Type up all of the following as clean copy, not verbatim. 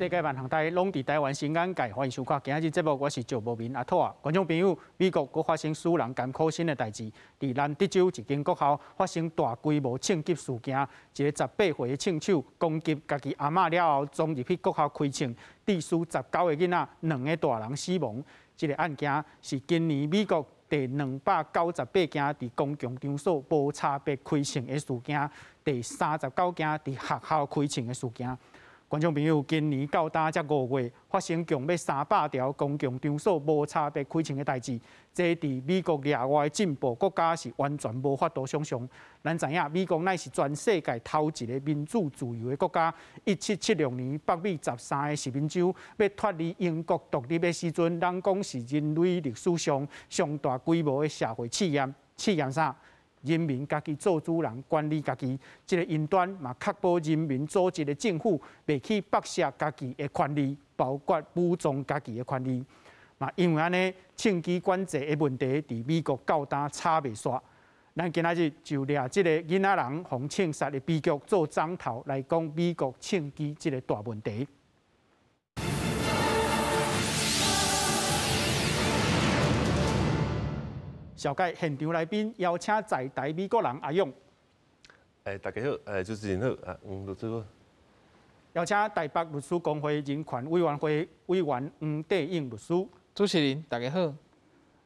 世界萬行台攏佇台灣新眼界，歡迎收看今仔日節目，我是趙無眠阿兔仔。觀眾朋友，美國閣發生使人艱苦心的代誌，佇南德州一間國校發生大規模槍擊事件，一个十八歲的槍手攻擊家己阿嬤了後，衝入去國校開槍，致使十九个囡仔、兩个大人死亡。這个案件是今年美國第兩百九十八件佇公共場所無差別開槍的事件，第三十九件佇學校開槍的事件。觀眾朋友，今年到今才五月發生共欲三百條公共場所無差別開槍的代誌，這佇美國掠外進步國家是完全無法度想像。咱知影，美國乃是全世界頭一个民主自由的國家。一七七六年，北美十三个殖民州欲脫離英國獨立的時陣，人講是人類歷史上上大規模的社會試驗。試驗啥？人民家己做主人，管理家己。這个雲端嘛，確保人民組織的政府袂去剝削家己的權利，包括武裝家己的權利。嘛，因為按呢，槍支管制的問題，佇美國到今吵袂煞。咱今仔日就掠這个囡仔人予槍殺的悲劇做摠頭來講美國槍支這个大問題。紹介現場來賓，邀請在台美國人阿勇。欸，大家好，欸，主持人好，啊，黃律師好。邀請台北律師公會人權委員會委員黃帝應律師。主持人大家好。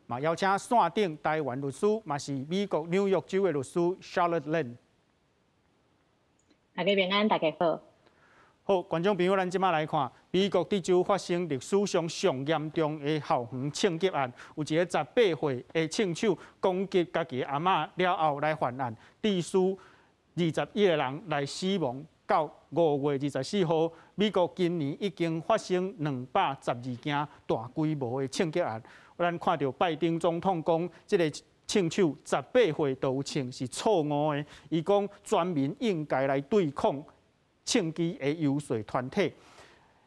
嘛，邀請線頂台灣律師，嘛是美國紐約州的律師 Charlotte Lin。大家平安，大家好。好，觀眾朋友，咱這馬來看美國德州發生歷史上上嚴重的校園槍擊案，有一个十八歲的槍手攻擊家己阿嬤了後來犯案，致使二十一个人來死亡。到五月二十四號，美國今年已經發生兩百十二件大規模的槍擊案。咱看著拜登總統講，這个槍手十八歲就有槍是錯誤的，伊講全民應該來對抗槍支的遊說團體，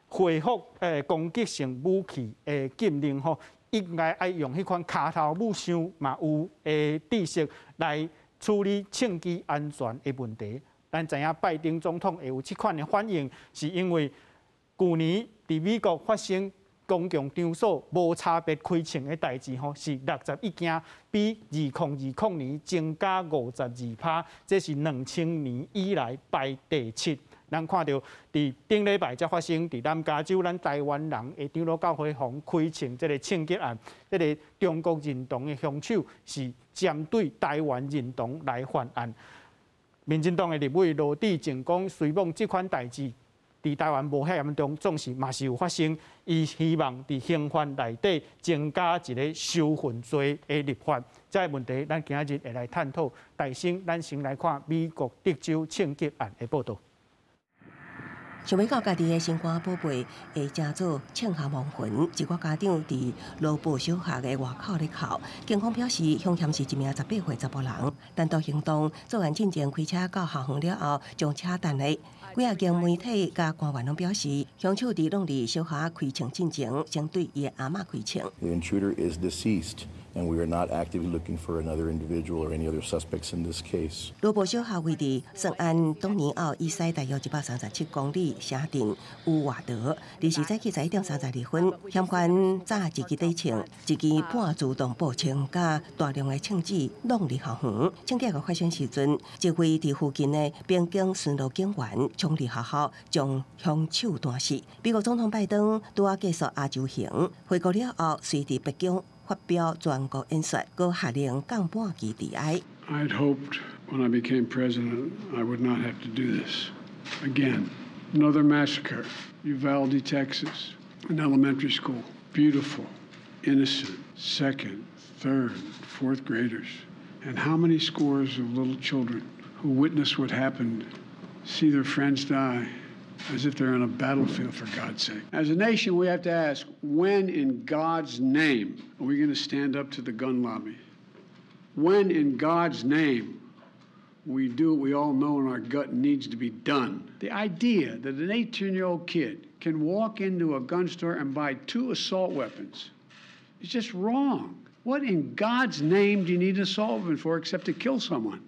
恢復攻擊性武器的禁令吼，應該愛用彼款跤頭拇想嘛有的知識來處理槍支安全的問題。咱知影拜登總統會有這款的反應，是因為舊年佇美國發生公共場所無差別開槍的代誌吼，是六十一件，比二零二零年增加五十二趴，這是兩千年以來排第七。咱看著佇頂禮拜才發生佇南加州，咱台灣人的長老教會予開槍這个槍擊案，這个中國認同的兇手是針對台灣認同來犯案。民進黨的立委羅致政講，雖罔這款代誌佇台灣無遐嚴重，總是嘛是有發生。伊希望佇刑法內底增加一个仇恨罪的立法。這个問題，咱今仔日會來探討。但先，咱先來看美國德州槍擊案的報導。想欲到家己的心肝寶貝會成做槍下亡魂，一寡家長佇羅布小學的外口咧哭。警方表示，兇嫌是一名十八歲查埔人，單獨行動，作案進前開車到校園了後，將車擲咧。幾仔間媒體佮官員攏表示，兇手佇挵佇小學開槍進前，先對伊的阿嬤開槍。 The intruder is deceased, and we are not actively looking for another individual or any other suspects in this case. 羅布小學位佇聖安東尼奧以西大約一百三十七公里城鎮烏瓦德，二時早起十一點三十二分，嫌犯紮一支短槍、一支半自動步槍，佮大量的槍支挵入校園。槍擊案發生時陣，一位佇附近的邊境巡邏警員衝入學校，將兇手彈死。美國總統拜登拄仔結束亞洲行，回國了後，隨佇白宮發表全國演說，閣下令降半旗致哀。 I had hoped when I became president I would not have to do this again. Another massacre, Uvalde, Texas, an elementary school, beautiful, innocent, second, third, fourth graders. And how many scores of little children who witnessed what happened, see their friends die as if they're on a battlefield, for God's sake. As a nation, we have to ask, when in God's name are we going to stand up to the gun lobby? When in God's name we do what we all know in our gut needs to be done? The idea that an 18-year-old kid can walk into a gun store and buy two assault weapons is just wrong. What in God's name do you need an assault weapon for except to kill someone?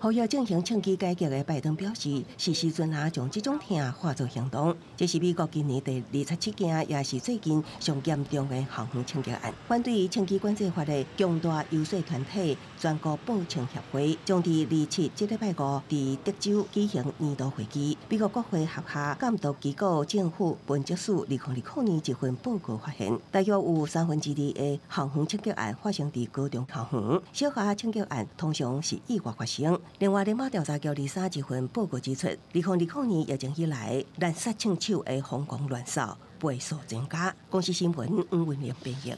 呼籲進行槍支改革的拜登表示，是時陣啊，將這種疼化做行動。這是美國今年第27件，也是最近上嚴重的校園槍擊案。反對槍支管制法的強大遊說團體全國步槍協會，將佇27這禮拜五佇德州舉行年度會議。美國國會轄下監督機構政府分析署2020年一份報告發現，大約有三分之二的校園槍擊案發生佇高中校園，小學槍擊案通常是意外發生。另外，聯邦調查局23一份報告指出，2020年疫情以來，濫殺槍手的瘋狂亂掃倍數增加。公視新聞黃文玲編譯。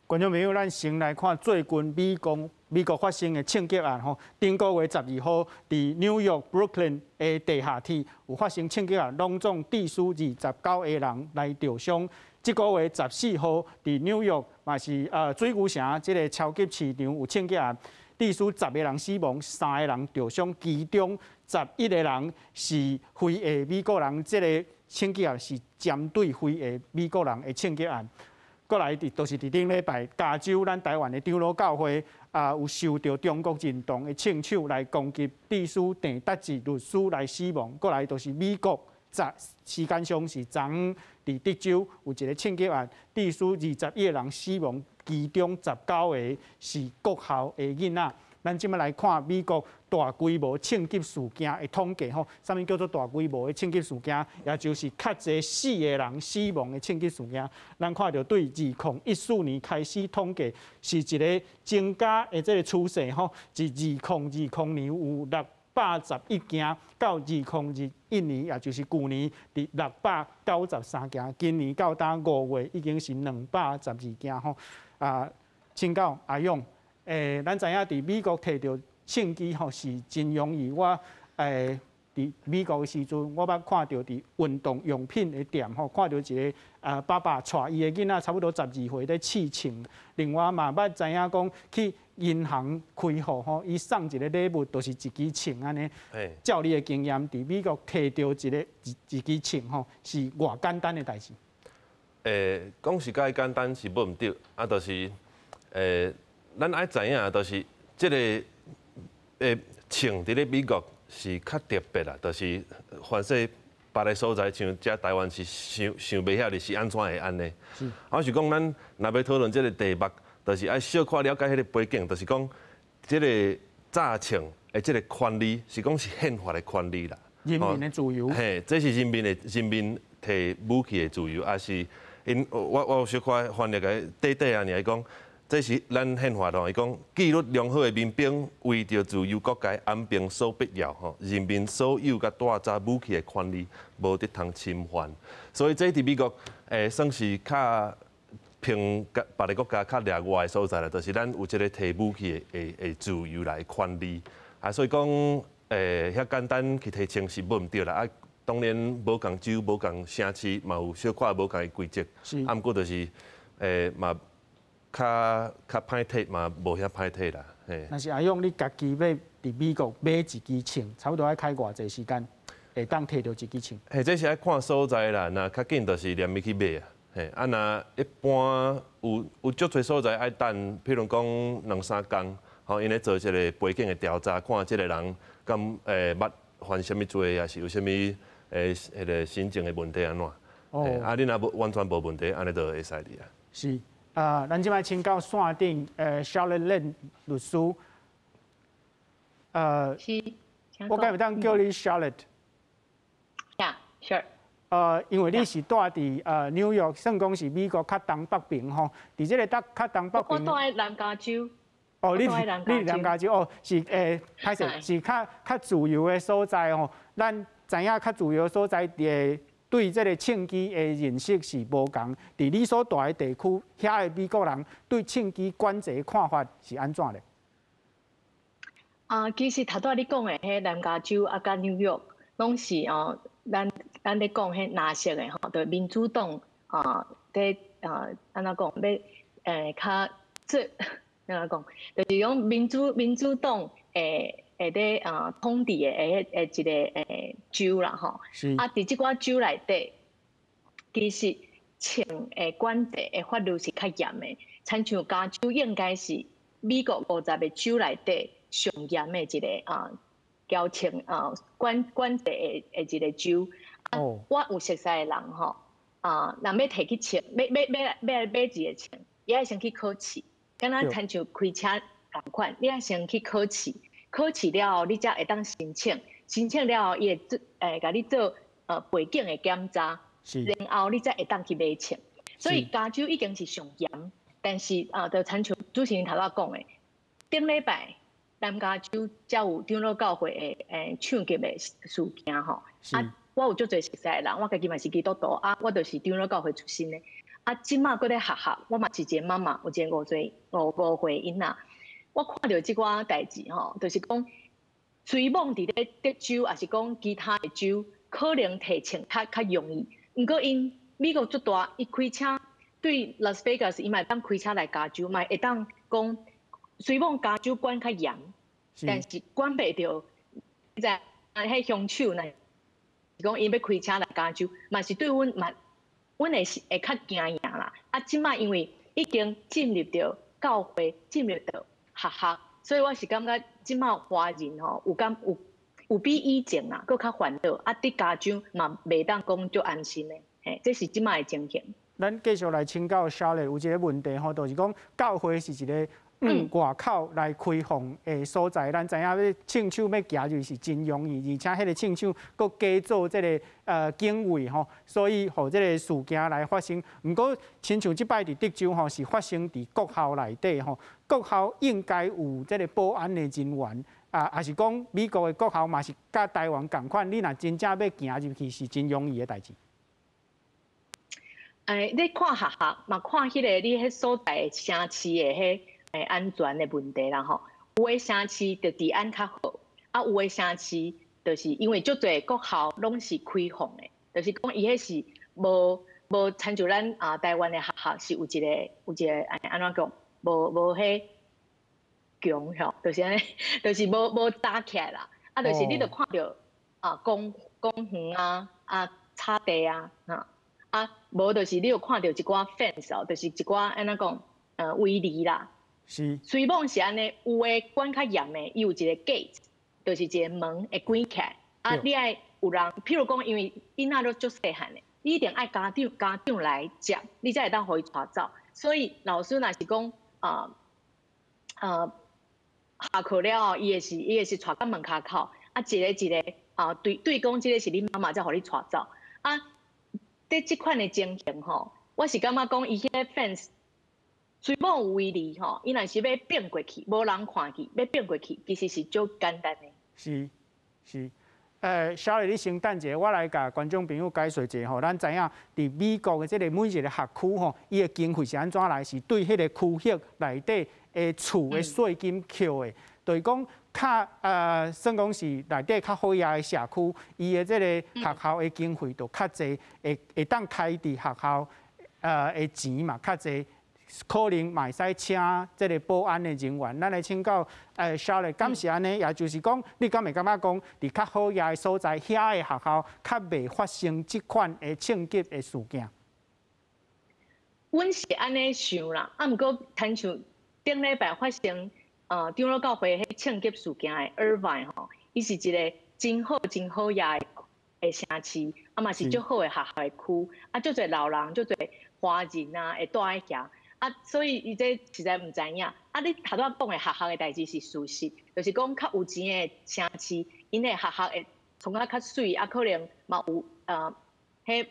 觀眾朋友，咱先來看最近美國發生的槍擊案吼，頂個月12號，佇紐約 Brooklyn 的地下鐵有發生槍擊案，攏總致死29個人來著傷。這個月14號，佇紐約嘛是水牛城這个超級市場有槍擊案，致死10個人死亡，三個人著傷，其中11個人是非裔美國人。這个槍擊案是針對非裔美國人的槍擊案。閣來佇就是佇頂禮拜，加州咱台灣的長老教會啊，有受著中國認同的槍手來攻擊，致死鄭達志律師來死亡。閣來就是美國，昨時間上是昨昏佇德州有一个槍擊案，致死21個人死亡，其中19個是國校的囡仔。咱這擺來看美國大規模槍擊事件的統計吼，啥物叫做大規模的槍擊事件？也就是較濟四个人死亡的槍擊事件。咱看著對2014年開始統計，是一个增加的這个趨勢吼。自2020年有611件，到2021年，也就是舊年，佇693件，今年到今5月已經是212件吼。啊，請教阿勇。咱知影佇美國提著槍支吼是真容易。我佇美國的時陣，我捌看著佇運動用品的店吼，看著一个爸爸帶伊的囡仔差不多12歲咧試槍。另外嘛捌知影講去銀行開戶吼，伊送一个禮物，就是一支槍按呢。照你的經驗，佇美國提著一个一一支槍吼，是偌簡單的代誌？講是較簡單是無毋對，啊，就是咱愛知影，就是這个槍佇咧美國是較特別啦，就是凡勢別个所在，像遮台灣是想想袂曉的是按怎會按呢？我是講，咱若欲討論這个題目，就是愛小可了解彼个背景，就是講這个揸槍的這个權利，是講是憲法的權利啦。人民的自由。嘿，這是人民提武器的自由，抑是𪜶我有小可翻譯个短短啊，爾伊講。這是咱憲法內伊講，紀律良好的民兵為著自由國家安平所必要吼，人民所有佮帶揸武器的權利無得通侵犯。所以這佇美國算是較憑別个國家較例外的所在啦，就是咱有這个提武器的自由來權利。啊，所以講遐簡單去提槍是無毋對啦。啊，當然無仝州、無仝城市嘛有小可無仝的規則。啊，毋過就是嘛。較歹提嘛，無遐歹提啦。嘿。若是阿勇，你家己欲佇美國買一支槍，差不多愛開偌濟時間，會當提著一支槍？嘿，這是愛看所在啦。若較緊就是連伊去買啊。嘿，啊若一般有足濟所在愛等，譬如講兩三工，吼，𪜶咧做一个背景的調查，看這个人敢捌犯啥物罪，抑是有啥物彼个心情的問題按怎。哦。啊，你若無完全無問題，按呢就會使入啊。是。啊，咱這擺請教線頂Charlotte Lin 律師，是，我敢會當叫你 Charlotte？ Yeah, sure。因為你是住佇紐約，算講是美國較東北邊吼，佇這个較東北邊。我住佇南加州。哦，你南加州哦，是歹勢，是較自由的所在吼。咱知影較自由的所在佇對這个槍支的認識是無仝。佇你所蹛的地區，遐个美國人對槍支管制的看法是按怎咧？啊，其實頭拄仔你講的彼南加州啊，佮紐約，攏是哦，咱咧講彼藍色的吼，就民主黨啊，佇啊按怎講，欲較這按怎講，就是講民主黨會咧啊統治的的一个州啦吼。啊，佇這寡州內底，其實槍的管制的法律是較嚴的，親像加州應該是美國50個州內底上嚴的一个啊，交槍啊管制的一个州。啊，我有熟似的人吼，啊，若欲提去槍，欲買一个槍，伊愛先去考試，敢若親像開車仝款，你愛先去考試，考試了後你才會當申請，申請了後伊會做共你做背景的檢查，然後你才會當去買槍。所以加州已經是上嚴，但是啊，就親像主持人頭仔講的，頂禮拜南加州才有長老教會的槍擊的事件吼。啊，我有足濟熟似的人，我家己嘛是基督徒啊，我就是長老教會出身的。啊，這馬閣咧學校，我嘛是一个媽媽，有一個5歲囡仔。我看著這寡代誌吼，就是講，雖罔佇咧德州，抑是講其他的州，可能提槍較容易。毋過𪜶美國足大，伊開車對拉斯維加斯，伊嘛會當開車來加州，嘛會當講，雖罔加州管較嚴，但是管袂著。在啊，彼兇手呢，是講𪜶欲開車來加州，嘛是對阮嘛，阮會是會較驚惶啦。啊，這馬因為已經進入著教會，進入著學校，所以我是感覺這馬華人吼有感有有比以前啊，閣較煩惱。啊，佇加州嘛袂當講足安心的，嘿，這是這馬的情形。咱繼續來請教 Charlotte 有一個問題吼，就是講教會是一個外口來開放的所在，咱知影欲槍手欲行入是真容易，而且彼个槍手閣加做這个警衛吼，所以予這个事件來發生。毋過，親像這擺佇德州吼，是發生佇國校內底吼，國校應該有這个保安的人員啊，抑是講美國的國校嘛是佮台灣仝款，你若真正欲行入去是真容易的代誌。欸，你看學校嘛，看彼个你彼所在城市的彼安全的問題啦吼。有的城市就治安較好，啊，有的城市就是因為足濟國校攏是開放的，就是講伊彼是無親像咱啊台灣的學校是有一個按怎講，無彼牆吼，就是按呢，就是無罩起來啦，啊，就是你就看著啊公園啊啊草地啊，哈。啊，無就是你有看著一寡 fence 哦，就是一寡按怎講，圍籬啦。雖罔是按呢，有的管較嚴的，伊有一個 gate，就是一個門會關起來。啊，你愛有人，譬如講，因為囡仔都足細漢的，你一定愛家長來接，你才會當予伊帶走。所以老師若是講下課了後，伊會是帶到門跤口，啊，一个一个啊，對對講，這个是恁媽媽才予你帶走。啊，佇這款的情形吼，我是感覺講，伊彼个 fence 雖罔有圍籬吼，伊若是欲變過去，無人看見，欲變過去，其實是足簡單的。是是，小麗，你先等一下，我來共觀眾朋友解說一下吼。咱知影佇美國的這个每一个學區吼，伊的經費是按怎來？是對彼个區域內底的厝的稅金扣的，就是講較算講是內底較好額的社區，伊的這个學校的經費就較濟，會當開佇學校的錢嘛較濟，可能嘛會使請這个保安的人員。咱來請教小麗，敢是按呢？也就是講，你敢會感覺講，佇較好額的所在，遐的學校較袂發生這款的槍擊的事件？阮是按呢想啦，啊，毋過親像頂禮拜發生長老教會彼槍擊事件的 Irvine 吼，伊是一个真好真好額的城市，啊嘛是足好的學校的區，啊足濟老人，足濟華人啊會住佇遐，啊所以伊這實在毋知影。啊你頭拄仔講的學校的代誌是事實，就是講較有錢的城市，𪜶的學校會創啊較媠，啊可能嘛有彼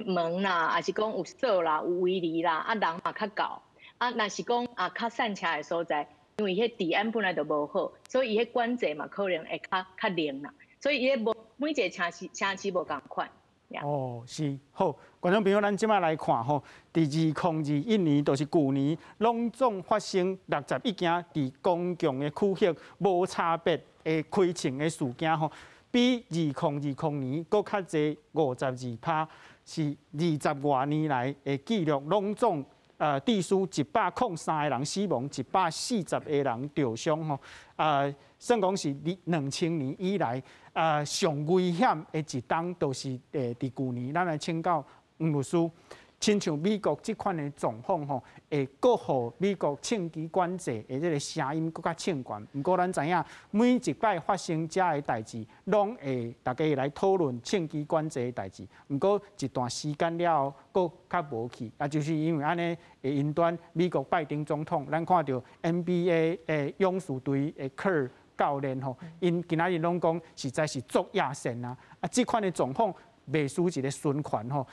門啦，抑是講有鎖啦，有圍籬啦，啊人嘛較夠。啊若是講啊較散車的所在，因為彼治安本來就無好，所以伊彼管制嘛可能會較靈啦。所以伊彼無每一个城市無仝款。哦，是好，觀眾朋友，咱這擺來看吼，佇2021年，就是舊年，攏總發生61件佇公共的區域無差別的開槍的事件吼，比2020年閣較濟52%，是20外年來的紀錄，攏總致使103個人死亡，140個人著傷吼，算講是2000年以來上危險的一冬，就是佇舊年。咱來請教黃律師，親像美國這款的狀況吼，會閣予美國槍支管制的這个聲音閣較衝懸。毋過咱知影，每一擺發生這个代誌，攏會大家會來討論槍支管制的代誌。毋過一段時間了後，閣較無去，啊，就是因為按呢，會引端美國拜登總統，咱看著 NBA 的勇士隊的科教練吼，𪜶今仔日攏講實在是足野線啊！啊，這款的狀況袂輸一个孫權吼。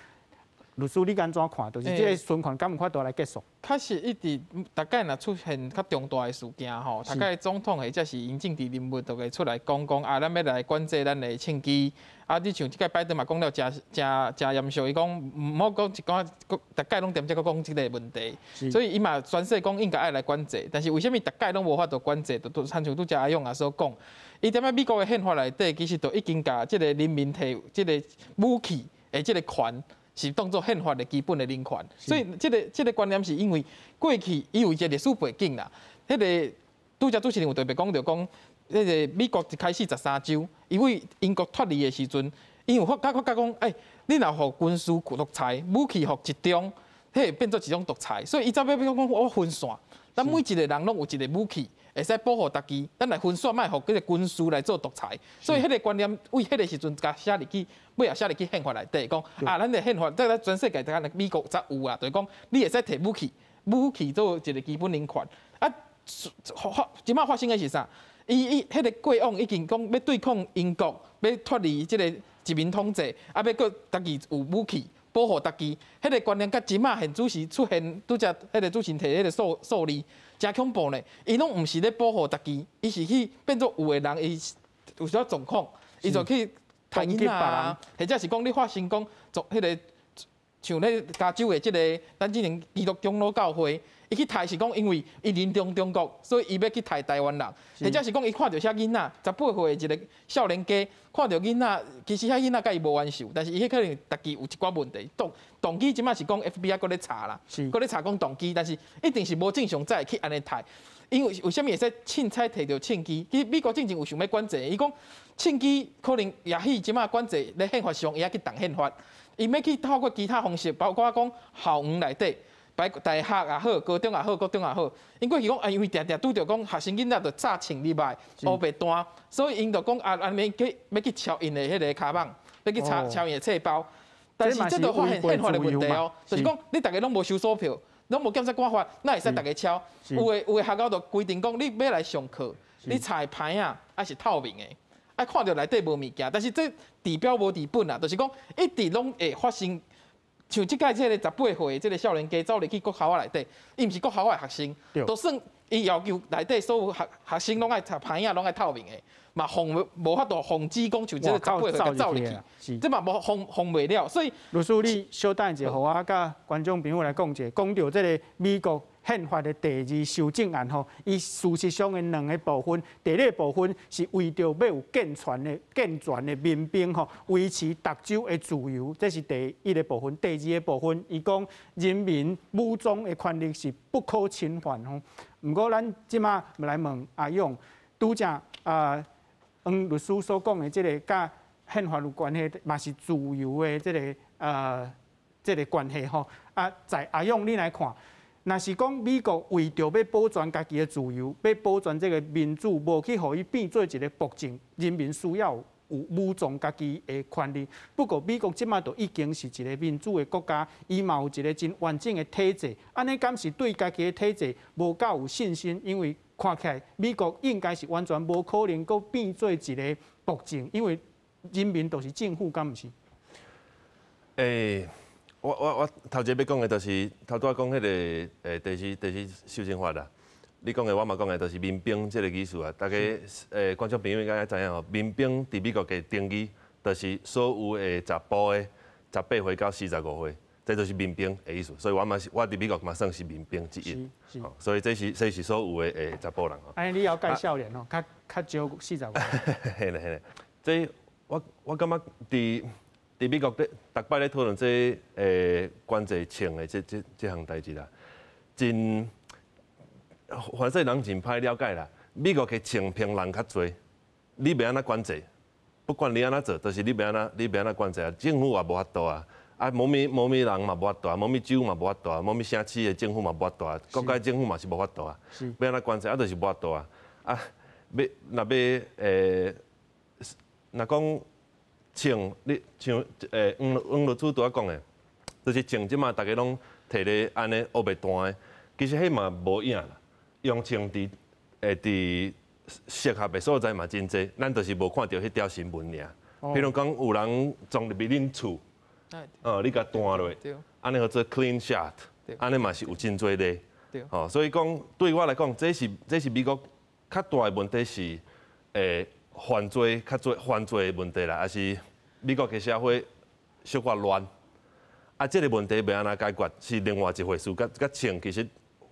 律師，你按怎看？就是這个循環敢有法度來結束？確實一直，逐擺若出現較重大的事件吼，逐擺總統或者是𪜶政治人物都會出來講講啊，咱欲來管制咱的槍支。啊，你像這擺拜登嘛講了誠誠誠嚴肅，伊講毋好講一寡，逐擺攏踮遮閣講這个問題，所以伊嘛宣示講應該愛來管制。但是為啥物逐擺攏無法度管制？就拄親像拄才阿勇也所講，伊踮咧美國的憲法內底，其實就已經共這个人民提這个武器的這个權，是當做憲法的基本的人權，所以這个觀念是因為過去伊有一个歷史背景啦。彼个拄才主持人有特別講著講，彼个美國一開始13州，因為英國脫離的時陣，𪜶有發覺發覺講，欸，你若予軍事獨裁，武器予集中，彼會變做一種獨裁，所以伊才欲欲講我分散，咱每一个人攏有一个武器，會使保護家己，咱來分散，莫予這个軍事來做獨裁。所以彼个觀念為彼个時陣共寫入去，尾仔寫入去憲法內底，講啊，咱的憲法這個全世界逐個美國才有啊，就是講你會使提武器，武器做一个基本人權。啊，發這擺發生的是啥？伊伊彼个過往已經講欲對抗英國，欲脫離這个殖民統治，啊，欲閣家己有武器保護家己，彼个觀念佮這擺現主時出現，拄才彼个主持人提彼个數數字，誠恐怖呢。伊攏毋是咧保護家己，伊是去變做有的人伊有啥狀況，伊就去刣囡仔啊，或者是講你發生講做彼个像咧加州的這个咱之前基督長老教會，伊去刣是講因為伊認同中國，所以伊欲去刣台灣人，或者是講伊看著遐囡仔18歲的一个少年家，看著囡仔，其實遐囡仔佮伊無冤仇，但是伊彼可能家己有一寡問題，動動機這擺是講 FBI 閣咧查啦，閣咧查講動機，但是一定是無正常才會去按呢刣。因為為啥物會使凊彩提著槍支？其實美國進前有想欲管制，伊講槍支可能也許這擺管制咧憲法上伊愛去動憲法，伊欲去透過其他方式，包括講校園內底，大學也好，高中也好，國中也好，𪜶過去講啊，因為定定拄著講學生囡仔就早穿入來烏白單，所以𪜶就講啊，按呢去欲去抄𪜶的彼个跤蠓，欲去抄抄𪜶的冊包。但是這就發現憲法的問題哦，就是講你逐个攏無收索票，攏無檢察官法，哪會使逐个抄？有的學校就規定講，你欲來上課，你冊的牌仔愛是透明的，愛看著內底無物件。但是這治標無治本啊，就是講一直攏會發生。像這擺這个18歲的這个少年家走入去國校仔內底，伊毋是國校仔的學生，就算伊要求內底所有學學生攏愛冊牌仔攏愛透明的，嘛防無法度防止講像這个十八歲共走入去，這嘛無防防袂了。所以律師，你小等一下，予我佮觀眾朋友來講一下，講著這个美國憲法的第二修正案吼，伊事實上的兩個部分，第一個部分是為著欲有健全的民兵吼，維持逐州的自由，這是第一个部分。第二个部分，伊講人民武裝的權利是不可侵犯吼。毋過咱這馬來問阿勇，拄才啊，黃律師所講的這个佮憲法有關係，嘛是自由的這个關係吼。啊，在阿勇你來看，若是講美國為著欲保全家己的自由，欲保全這个民主，無去予伊變做一个暴政，人民需要有武裝家己的權利。不過美國這馬就已經是一个民主的國家，伊嘛有一个真完整的體制。按呢敢是對家己的體制無夠有信心？因為看起來美國應該是完全無可能閣變做一个暴政，因為人民就是政府，敢毋是？欸，我頭一个欲講的就是頭拄仔講彼个第四修正法啦。你講的我嘛講的，就是民兵這个意思啊。大家觀眾朋友應該知影吼，民兵佇美國的定義，就是所有的查埔的18歲到45歲，這就是民兵的意思。所以我嘛是我佇美國嘛算是民兵之一。所以這是所有的查埔人吼。按呢你猶蓋少年吼，較較少45。嘿啦嘿啦，這我感覺佇美國咧，逐擺咧討論這管制槍的這項代誌啦，真反正人真歹了解啦。美國的槍兵人較濟，你欲按怎管制？不管你按怎做，就是你欲按怎，你欲按怎管制啊？政府也無法度啊。啊，無物無物人嘛無法度，無物州嘛無法度，無物城市的政府嘛無法度，國家政府嘛是無法度啊。欲按怎管制啊，就是無法度啊。啊，欲若欲若講槍，你像黃黃律師拄仔講的，就是槍這馬逐家攏提咧按呢烏白彈的，其實彼嘛無影啦。用槍佇適合的所在嘛真濟，咱就是無看著彼條新聞爾。譬如講有人撞入去恁厝。哦，你共彈落，按呢號做 clean shot，按呢嘛是有真濟例。哦，所以講對我來講，這是美國較大的問題是，犯罪較濟犯罪的問題啦，抑是美國的社會小可亂。啊，這個問題欲按怎解決是另外一回事，佮槍其實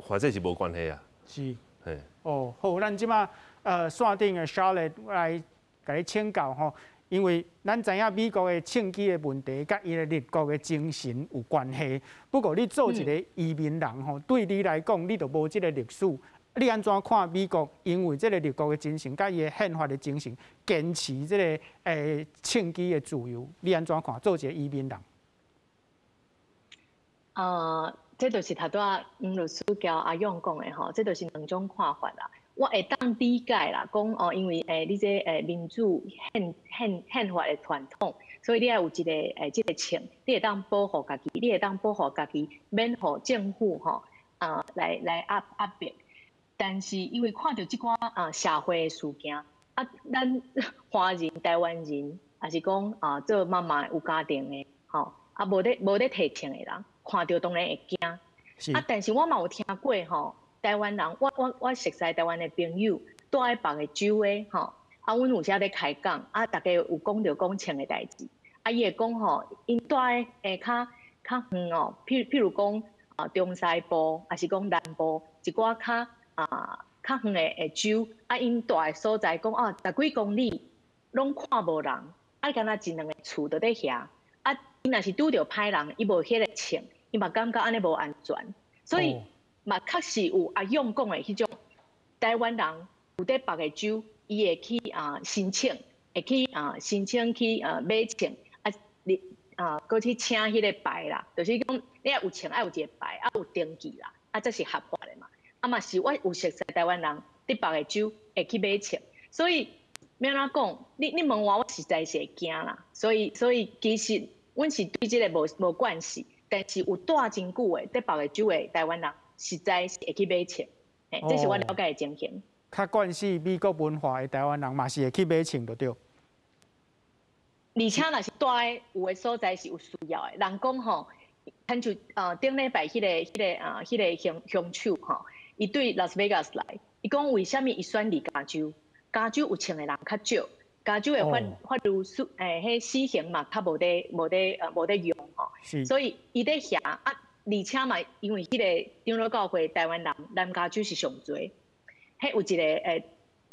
反正是無關係啊。是。哦，好，咱這馬線頂的 Charlotte 來共你請教吼。因為咱知影美國的槍支的問題，佮伊的立國的精神有關係。不過你做一個移民人吼，對你來講，你就無這個歷史。你按怎看美國？因為這個立國的精神，佮伊的憲法的精神，堅持這個槍支的自由，你按怎看？做一個移民人？這就是頭拄仔黃律師佮阿勇講的吼，這就是兩種看法啦。我會當理解啦，講哦，因為你這民主憲法的傳統，所以你愛有一個這個槍，你會當保護家己，你會當保護家己，免予政府吼啊來壓迫。但是因為看著這寡啊社會的事件，啊，咱華人、台灣人，抑是講啊做媽媽有家庭的，吼啊無咧提槍的人，看著當然會驚。啊，但是我嘛有聽過吼，台灣人，我熟似台灣的朋友，住佇別个州的吼，啊，阮有時咧開講，啊，逐家有講著講槍的代誌，啊，伊會講吼，𪜶住佇較遠哦，譬如講啊中西部，抑是講南部一寡較遠的州，啊，𪜶住的所在講啊，十幾公里攏看無人，啊，敢若一兩个厝就佇遐，啊，伊若是拄著歹人，伊無彼个槍，伊嘛感覺按呢無安全，所以嘛確實有阿勇講的彼種台灣人有佇別个州，伊會去啊申請，會去啊申請去啊買槍，啊你啊閣去請彼个牌啦，就是講你愛有槍愛有一个牌，啊有登記啦，啊這是合法的嘛。啊嘛是我有熟似台灣人佇別个州會去買槍，所以欲按怎講？你問我，我實在是會驚啦。所以其實阮是對這个無關係，但是有住真久的佇別个州的台灣人，實在是會去買槍，嘿，這是我了解的情形。較慣勢美國文化的台灣人嘛是會去買槍就對。而且若是住佇有的所在是有需要的，人講吼，親像頂禮拜彼個兇手吼，伊對拉斯維加斯來，伊講為啥物伊選佇加州？加州有槍的人較少，加州的法律彼死刑嘛較無咧用吼，所以伊佇遐啊，而且嘛，因為彼個長老教會台灣人南加州是上濟，彼有一個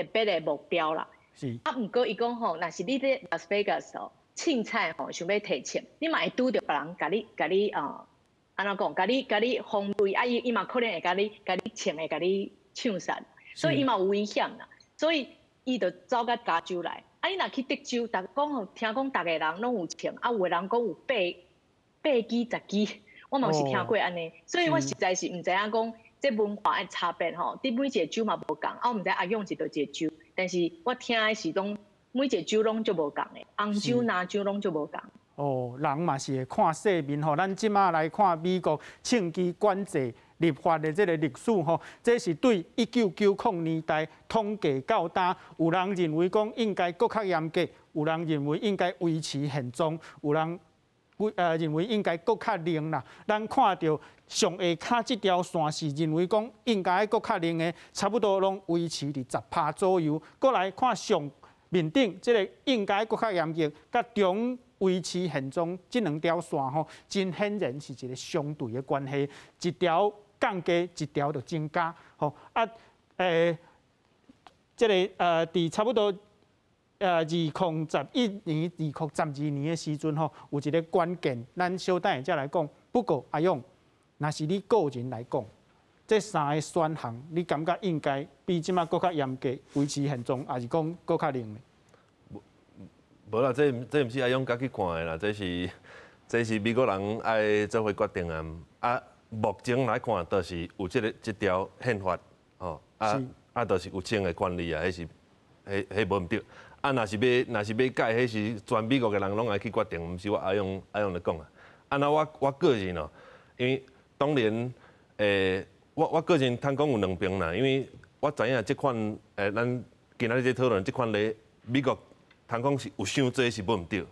特別的目標啦。啊，毋過伊講吼，若是你佇拉斯維加斯哦，凊彩吼想欲提槍，你嘛會拄著別人共你共你啊，按怎講，共你共你防衛，啊伊伊嘛可能會共你共你槍會共你槍殺，所以伊嘛有危險啦。所以伊就走到加州來。啊，你若去德州，逐講吼，聽講逐个人攏有槍，啊，有的人講有八支10支，我嘛是聽過按呢。所以我實在是毋知影講這文化的差別吼，佇每一個州嘛無仝，啊，我毋知阿勇是佗一個州，但是我聽的是講每一個州攏足無仝的，紅州、藍州攏足無仝。哦，人嘛是會看世面吼，咱這馬來看美國槍支管制立法的這個歷史吼，這是對1990年代統計到今，有人認為講應該閣較嚴格，有人認為應該維持現狀，有人認為應該閣較冷啦。咱看著上下跤這條線是認為講應該閣較冷的，差不多攏維持佇10趴左右。閣來看上面頂這個應該閣較嚴格，佮中維持現狀這兩條線吼，真顯然是一個相對的關係，一條降低，一條就增加，吼啊，這個佇差不多2011年、2012年的時陣吼，有一個關鍵，咱小等下才來講。不過阿勇，若是你個人來講，這三個選項，你感覺應該比這馬閣較嚴格維持現狀，抑是講閣較冷？無啦，這毋是阿勇家己看的啦，這是。這是美國人愛做伙決定啊！啊，目前來看，就是有這个這條憲法，吼啊啊，就是有槍的權利啊，彼是彼彼無毋對。啊，若是欲改，彼是全美國的人攏愛去決定，毋是我阿勇阿勇咧講啊。啊，那我個人哦，因為當然我個人通講有兩邊啦，因為我知影這款咱今仔日咧討論這款咧，美國通講是有傷濟是無毋對。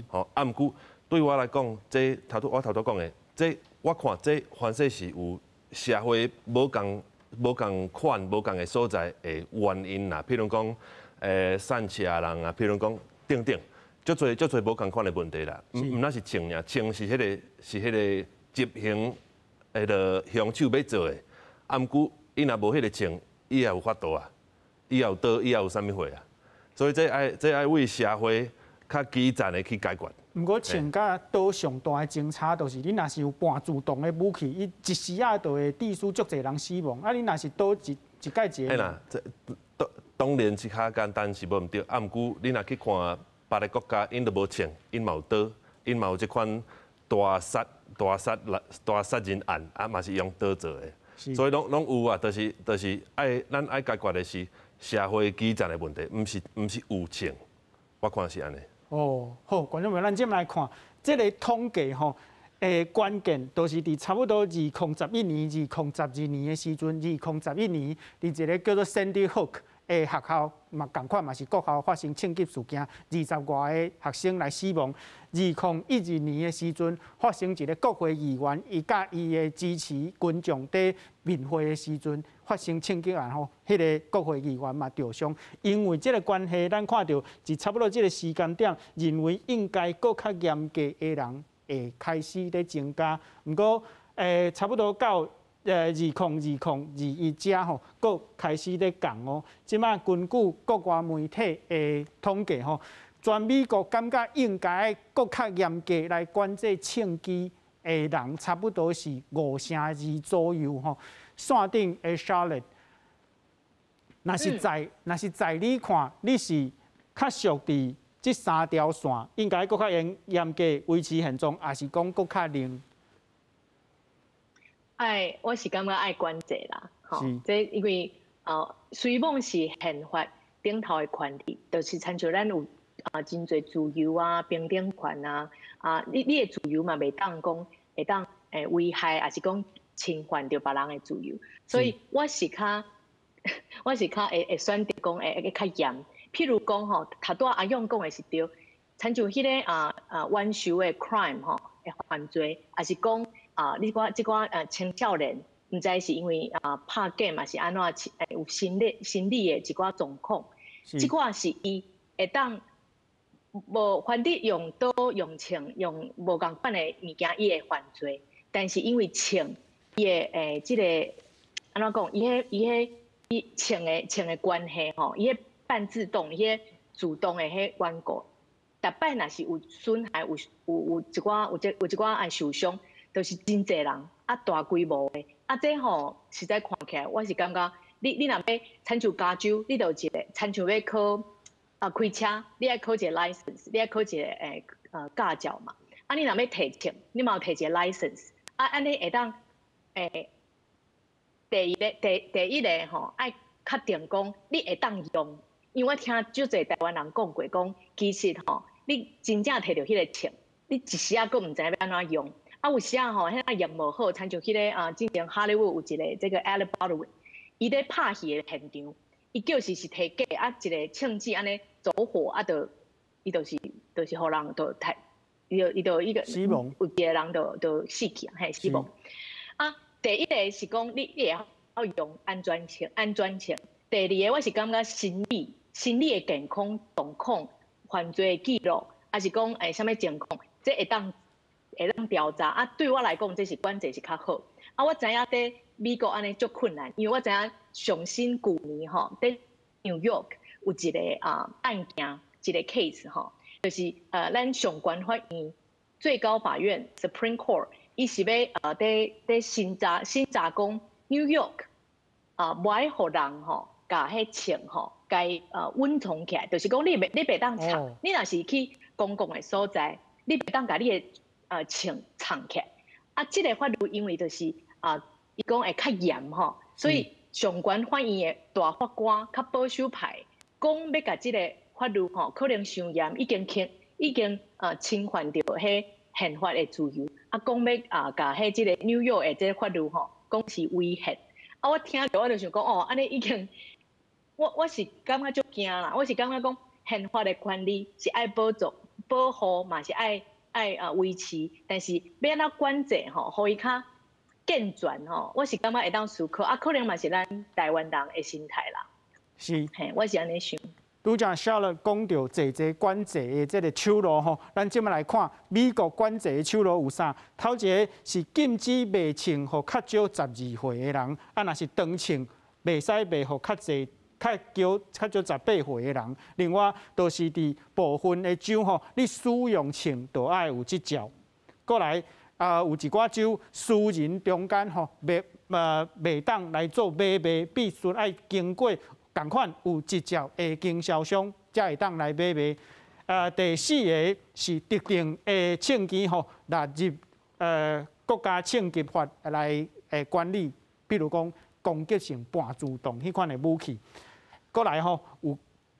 吼，啊，毋過對我來講，這頭拄我頭拄講的，這我看這凡勢是有社會無仝款無仝的所在的原因啦，譬如講散赤人啊，譬如講等等，足濟足濟無仝款的問題啦。毋若是槍爾，槍是彼个是彼个執行彼个兇手欲做的，啊，毋過伊若無彼个槍，伊也有法度啊，伊也有刀，伊也有啥物貨啊，所以這愛為社會較基層的去解決。毋過槍佮刀上大的爭差，就是你若是有半自動的武器，伊一時仔就會致使足濟人死亡。啊，你若是刀一一改一個。嘿啦，這當然是較簡單是無毋對，啊，毋過你若去看別个國家，𪜶都無槍，𪜶嘛有刀，𪜶嘛有這款大殺人案，啊嘛是用刀做的。所以攏有啊，就是愛咱愛解決的是社會基層的問題，毋是有槍，我看是按呢。哦，好，觀眾朋友，咱這來看這个統計吼，關鍵都是佇差不多2011年、2012年的時陣，2011年佇一个叫做 Sandy Hook 的學校嘛，仝款嘛是國校發生槍擊事件，20外个學生來死亡。2012年的時陣，發生一个國會議員伊佮伊的支持群眾佇面會的時陣發生槍擊案吼，彼个國會議員嘛著傷。因為這个關係，咱看著佇差不多這个時間點，認為應該閣較嚴格的人會開始咧增加。毋過，差不多到2020、21遮吼，閣開始咧降哦。這馬根據國外媒體的統計吼，全美國感覺應該閣較嚴格來管制槍支的人，差不多是5成2左右吼。線頂的 Charlotte，若是在你看，你是較屬佇這三條線，應該閣較嚴格維持現狀，抑是講閣較靈？愛，我是感覺愛管制啦，吼，這因為雖罔是憲法頂頭的權利，就是親像咱有啊真濟自由啊、平等權啊，啊，你的自由嘛袂當講會當危害，抑是講侵犯著別人的自由，所以我是較會選擇講會較嚴。譬如講吼，頭拄仔阿勇講的是對，親像彼个冤仇的 crime 吼，的犯罪，抑是講啊，你看這寡青少年，毋知是因為啊拍 game 嘛是按怎有心理的一寡狀況，這寡是伊會當無反正用刀用槍用無仝款的物件，伊會犯罪，但是因為槍，伊的這个按怎講，伊彼槍的關係吼，伊彼半自動、伊彼自動的彼緣故，逐擺若是有損害，有一寡有這有一寡愛受傷，就是真濟人啊，大規模的啊，這吼實在看起來，我是感覺你若欲親像加州，你就一个親像欲考啊開車，你愛考一個 license，你愛考一个駕照嘛。啊，你若欲提槍，你嘛有提一个 license，啊，按呢會當第一個吼愛確定講你會當用，因為我聽足濟台灣人講過，講其實吼你真正提著彼个槍，你一時仔閣毋知欲按怎用。啊，有時仔吼，彼個用無好，親像彼个啊，之前好萊塢有一个這个 Alec Baldwin，伊咧拍戲的現場，伊叫是提假啊，一个槍支按呢走火啊，就伊就是予人就提，伊就伊個死亡，有一个人就死去啊，嘿，死亡。啊，第一个是講你會曉用安全性，安全性。第二个我是感覺心理的健康狀況、犯罪的記錄，抑是講啥物情況，這會當調查啊，對我來講，這是管制是較好。啊，我知影佇美國按呢足困難，因為我知影上新舊年吼，佇 New York 有一個案件，一個 case 吼，就是咱上懸法院最高法院 Supreme Court，伊是欲佇審查講 New York 啊，無愛予人吼，共彼槍吼，共隱藏起來，就是講你袂當藏，你若是去公共的所在，你袂當共你的。槍藏起來。啊，這个法律因為就是啊，伊講會較嚴吼，所以上懸法院的大法官較保守派，講欲共這个法律吼，可能傷嚴，已經侵犯著彼憲法的自由，啊，講欲啊共彼這个紐約的這个法律吼，講是違憲。啊，我聽著我就想講，哦，按呢已經，我是感覺足驚啦，我是感覺講憲法的權利是愛保障、保護，嘛是愛維持，但是欲按怎管制吼，予伊較健全吼，我是感覺會當思考，啊，可能嘛是咱台灣人的心態啦。嘿，我是按呢想。拄才小樂講著濟濟管制的這个手路吼，咱這馬來看美國管制的手路有啥？頭一个是禁止賣槍予較少12歲的人，啊，若是長槍袂使賣予較濟。較少18歲的人。另外，就是佇部分的州吼，你使用槍就愛有執照。閣來啊，有一寡州私人中間吼，袂當來做買賣，必須愛經過仝款有執照的經銷商，才會當來買賣。第四个是特定的槍支吼，納入國家槍擊法來管理，比如講攻擊性半自動彼款的武器。閣來吼，有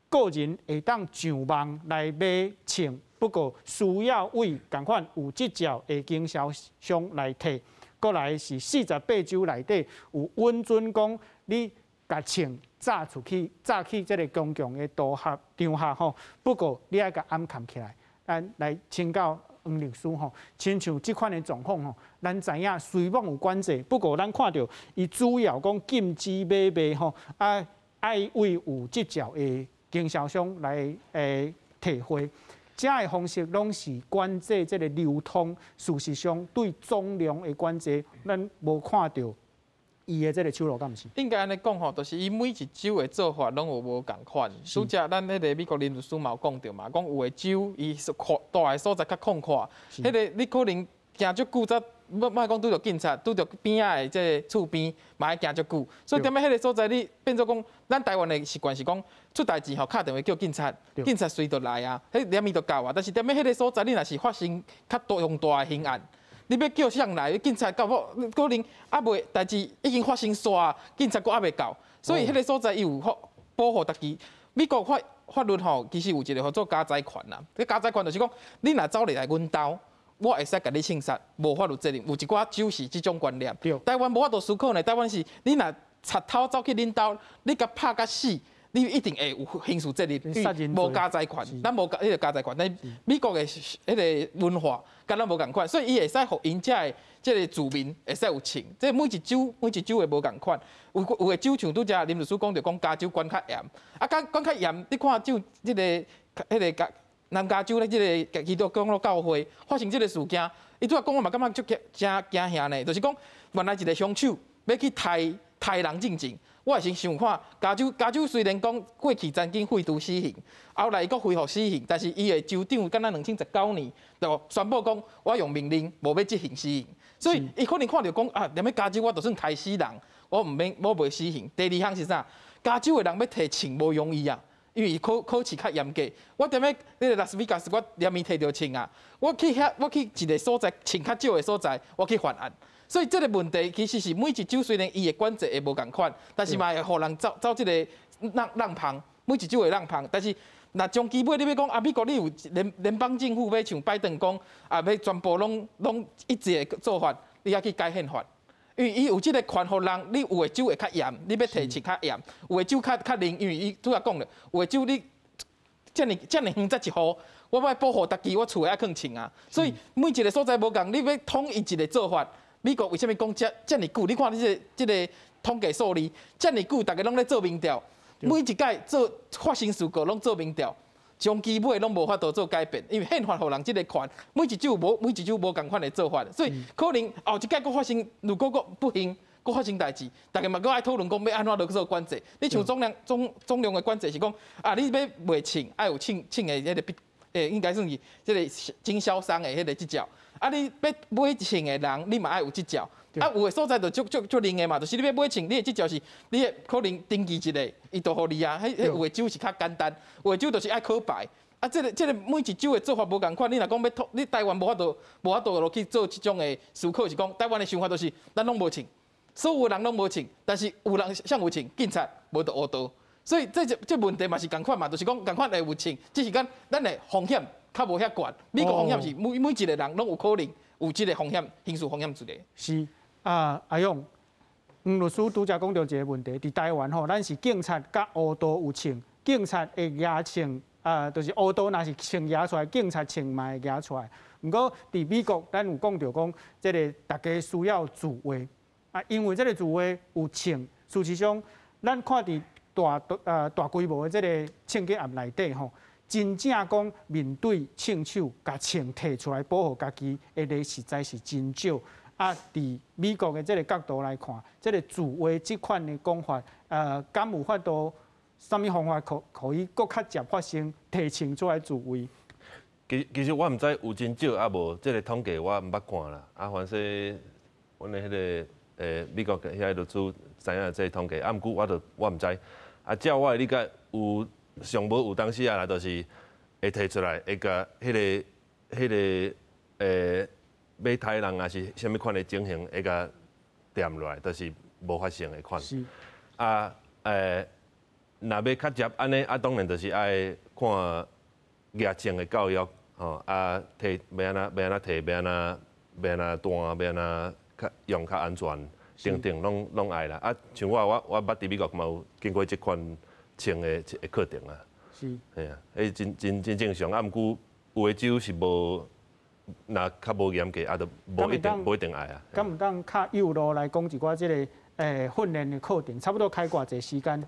個人會當上網來買槍，不過需要為仝款有執照的經銷商來提。閣來是48州內底有允准講，你共槍炸出去，炸去這个公共的場合場合吼，不過你愛共掩蓋起來。咱來請教黃律師吼，親像這款的狀況吼，咱知影雖罔有管制，不過咱看著伊主要講禁止買賣吼，啊，愛為有執照的經銷商來提貨，這个方式攏是管制這个流通。事實上，對總量的管制，咱無看著伊的這个手路，敢毋是？應該按呢講吼，就是伊每一州的做法攏有無仝款。拄才咱彼个美國林律師嘛有講著嘛，講有的州伊擴大的所在較曠闊，彼个你可能行足久才。莫莫講拄著警察，拄著邊仔的這个厝邊嘛愛行足久，所以踮彼彼个所在，你變做講，咱台灣的習慣是講出代誌吼，敲電話叫警察，警察隨就來啊，彼連伊就到啊。但是踮彼彼个所在，你若是發生較大重大的刑案，你欲叫啥人來？警察到尾可能猶未代誌已經發生煞，警察閣猶未到，所以彼个所在伊有保護家己。美國法律吼，其實有一个叫做加載權啦。這加載權就是講，你若走入來阮兜，我會使共你槍殺，無法律責任。有一寡州是這種觀念。台灣無法度思考呢。台灣是，你若賊偷走去恁兜，你共拍甲死，你一定會有刑事責任。無加載權，咱無彼个加載權。但美國的彼个文化佮咱無仝款，所以伊會使予𪜶遮的這个住民會使有槍。這每一州每一州的無仝款，有的州像拄才林律師講著講加州管較嚴，啊，管較嚴，你看就這个彼个南加州咧，這个基督教教會發生這个事件，伊拄仔講我嘛感覺足驚誠驚嚇呢，就是講原來一个兇手欲去刣刣人進前，我會先想看加州雖然講過去曾經廢除死刑，後來伊閣恢復死刑，但是伊的州長敢若2019年就宣布講，我用命令無欲執行死刑，所以伊可能看著講啊，踮咧加州我就算刣死人，我毋免我袂死刑。第二項是啥？加州的人欲提槍無容易啊。因為伊考試較嚴格，我踮咧彼个拉斯維加斯，我連伊提著槍啊，我去遐，我去一个所在槍較少的所在，我去犯案。所以這个問題其實是每一州雖然伊的管制會無仝款，但是嘛會予人走走這个漏縫，每一州會漏縫。但是若長期尾你欲講啊，美國你有聯邦政府欲像拜登講啊，欲全部攏一致的做法，你愛去改憲法。因為伊有這个權予人，你有的州會較嚴，你欲提槍較嚴；有的州較靈，因為伊拄仔講了，有的州你遮爾遮爾遠才一戶，我欲保護家己，我厝內愛囥槍啊。所以每一个所在無仝，你欲統一一个做法，美國為啥物講遮爾久？你看你這个這个統計數字，遮爾久，逐家攏咧做民調，每一擺做發生事故攏做民調。長期尾攏無法度做改變，因為憲法予人這个權，每一州無仝款的做法，所以可能後一擺閣發生，如果閣不幸閣發生代誌，逐家嘛閣愛討論講欲按怎落做管制。你像總量的管制是講啊，你欲賣槍愛有槍的彼个必，應該算是這个經銷商的彼个執照。啊，你欲買槍的人，你嘛愛有執照。啊，有的所在就足足足靈的嘛，就是你欲買槍，你的執照是你的可能登記一个，伊就予你啊。彼有的州是較簡單，有的州就是愛考牌。啊，這個每一州的做法無仝款，你若講欲統，你台灣無法度落去做這種的思考，是講台灣的想法就是咱攏無槍，所有人攏無槍，但是有人誰有槍，警察無就烏道。所以這問題嘛是仝款嘛，就是講仝款會有槍，只是講咱的風險較無遐懸。美國風險是每一個人攏有可能有這個風險，刑事風險出來。是啊，阿勇，黃律師拄才講著一个問題，佇台灣吼，咱是警察佮烏道有槍，警察會舉槍。啊，就是烏道若是槍舉出來，警察槍嘛會舉出來。毋過佇美國，咱有講著講，這个大家需要自衛啊，因為這个自衛有槍。事實上，咱看佇大規模的這个槍擊案內底吼，真正講面對槍手，共槍提出來保護家己的例實在是真少。啊，佇美國的這个角度來看，這个自衛這款的講法，敢有法度？啥物方法可以閣較捷發生提槍出來自衛？其實我毋知有真少抑無，這个統計我毋捌看啦。啊，反正阮的彼个美國遐个律師知影這个統計，啊，毋過我毋知。啊，照我的理解，有上無有當時啊，就是會提出來，會共彼个欲刣人抑是啥物款的情形，會共墊落來，就是無發生的款。啊，若欲較捷按呢，啊，當然就是愛看舉槍的教育，吼，啊，提欲按怎欲按怎提，欲按怎欲按怎彈，欲按怎較用較安全，等等，攏愛啦。啊，像我捌佇美國嘛有經過這款槍的課程啊。嘿啊，彼真正常，啊，毋過有的州是無，若較無嚴格，啊，就無一定愛啊。敢有當較幼路來講一寡這个訓練的課程，差不多開偌濟時間？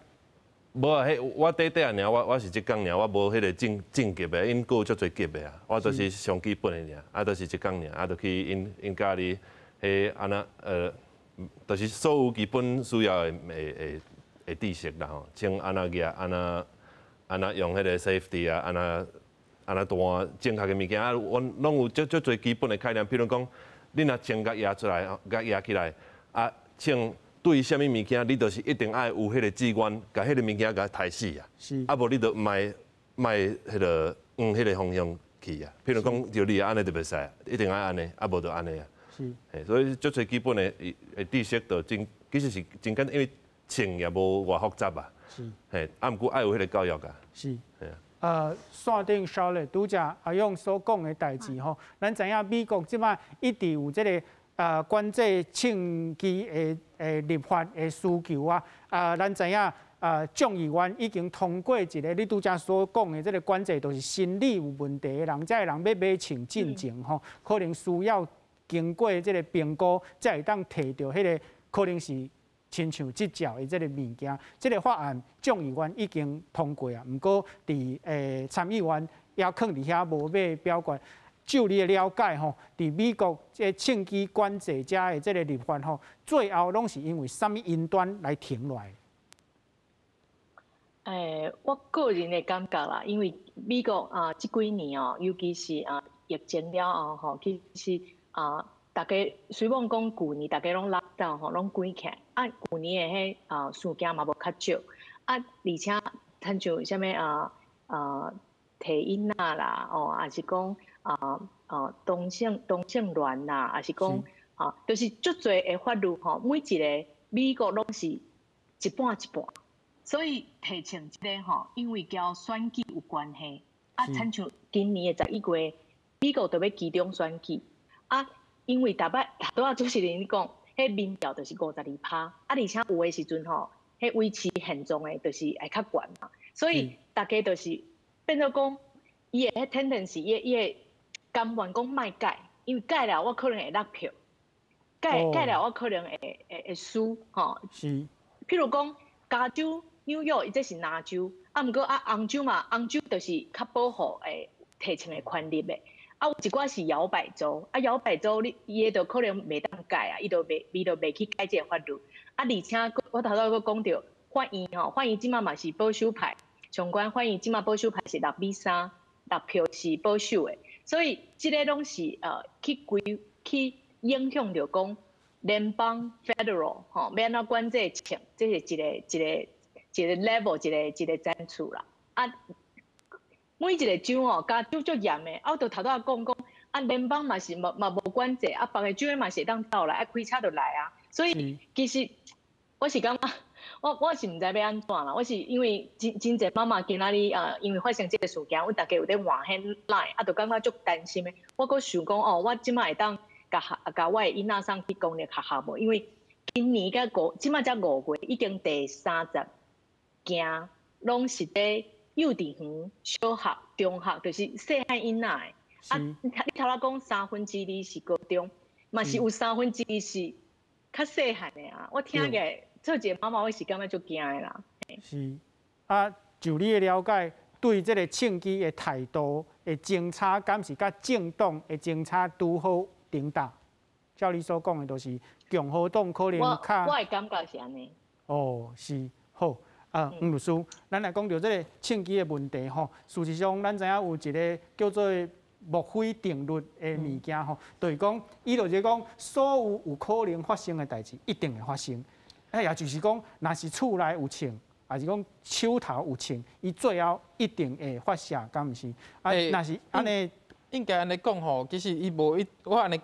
無啊，彼我短短爾，我是一工爾，我無彼个正級的，𪜶閣有足濟級的啊，我就是上基本的爾，啊，就是一工爾，啊，就去𪜶教你彼按怎，就是所有基本需要的知識啦吼，槍按怎舉，按怎用彼个 safety 啊，按怎彈正確的物件啊，阮攏有足足濟基本的概念，比如講，你若槍共舉出來，共舉起來，啊，槍對啥物物件，你就是一定愛有彼个志願，共彼个物件共刣死啊！啊無你就莫莫彼个往彼个方向去啊。譬如講，著你按呢就袂使，一定愛按呢，啊無就按呢啊。所以足濟基本的知識就真，其實是真簡單，因為槍也無偌複雜啊。嘿，啊，毋過愛有彼个教育啊。嘿啊。線頂 Charlotte 拄才阿勇所講的代誌吼，咱知影美國這擺一直有這个管制槍支的立法的需求啊，啊，咱知影啊，眾議院已經通過一个你拄才所講的這个管制，就是心理有問題的人，這个人欲買槍進前吼，可能需要經過這个評估，才會當提著彼个可能是親像執照的這个物件。這个法案眾議院已經通過啊，毋過佇參議院猶囥佇遐無欲表決。就你的了解吼，佇美國這槍支管制遮的這个立法吼，最後攏是因為啥物因端來停落來？我個人的感覺啦，因為美國啊，這幾年哦，尤其是啊疫情了後吼，其實啊，大家雖罔講舊年大家攏 lock down 吼，攏關起來，啊，舊年的彼啊事件嘛無較少，啊，而且親像啥物提囡仔啦，哦，抑是講同性戀啦，抑是講啊，就是足濟的法律吼，每一个美國攏是一半一半，所以提槍這个吼，因為佮選舉有關係，啊，親像今年的11月，美國就欲期中選舉，啊，因為逐擺拄仔主持人講，彼民調就是52%，啊，而且有的時陣吼，彼維持現狀的，就是會較懸嘛，所以大家就是變做講，伊的彼 tendency，伊會甘願講莫改，因為改了我可能會落票，改了我可能會輸吼。譬如講，加州、紐約，伊這是藍州，啊，毋過啊，紅州嘛，紅州就是較保護提槍的權利的。啊，有一寡是搖擺州，啊，搖擺州你伊的就可能袂當改啊，伊就袂去改這个法律。啊，而且我頭拄閣講著法院吼，法院這擺嘛是保守派，上懸法院這擺保守派是6比3，6票是保守的，所以這个攏是去規去影響著講聯邦 federal 吼，欲按怎管制槍，這是一個 level 一個一個層次啦。啊，每一個州哦，加州足嚴的，啊，我就頭拄仔講講，啊，聯邦嘛是嘛無管制，啊，別个州的嘛是會當走來，啊，開車就來啊。所以其實我是感覺，我是毋知欲按怎啦。我是因為真真濟媽媽今仔日啊，因為發生這個事件，阮逐家有咧換彼 LINE，啊，就感覺足擔心的。我閣想講哦，我這擺會當共我的囡仔送去公立學校無？因為今年佮五，這擺才5月，已經第30件，攏是佇幼稚園、小學、中學，就是細漢囡仔的。啊，你頭仔講2/3是高中，嘛是有2/3是較細漢的啊。我聽起來做一個媽媽，我是感覺足驚的啦。是啊，就你的了解，對這個槍支的態度的政策，敢是佮政黨的政策拄好顛倒？照你所講的，就是共和黨可能較。我的感覺是按呢。哦，是好啊，黃律師，咱來講著這個槍支的問題吼。事實上，咱知影有一個叫做墨菲定律的物件吼，就是講，伊就是講，所有有可能發生的代誌，一定會發生。啊，也就是講，若是厝內有槍，抑是講手頭有槍，伊最後一定會發射，敢毋是？啊，若是按呢，應該按呢講吼，其實伊無一，我按呢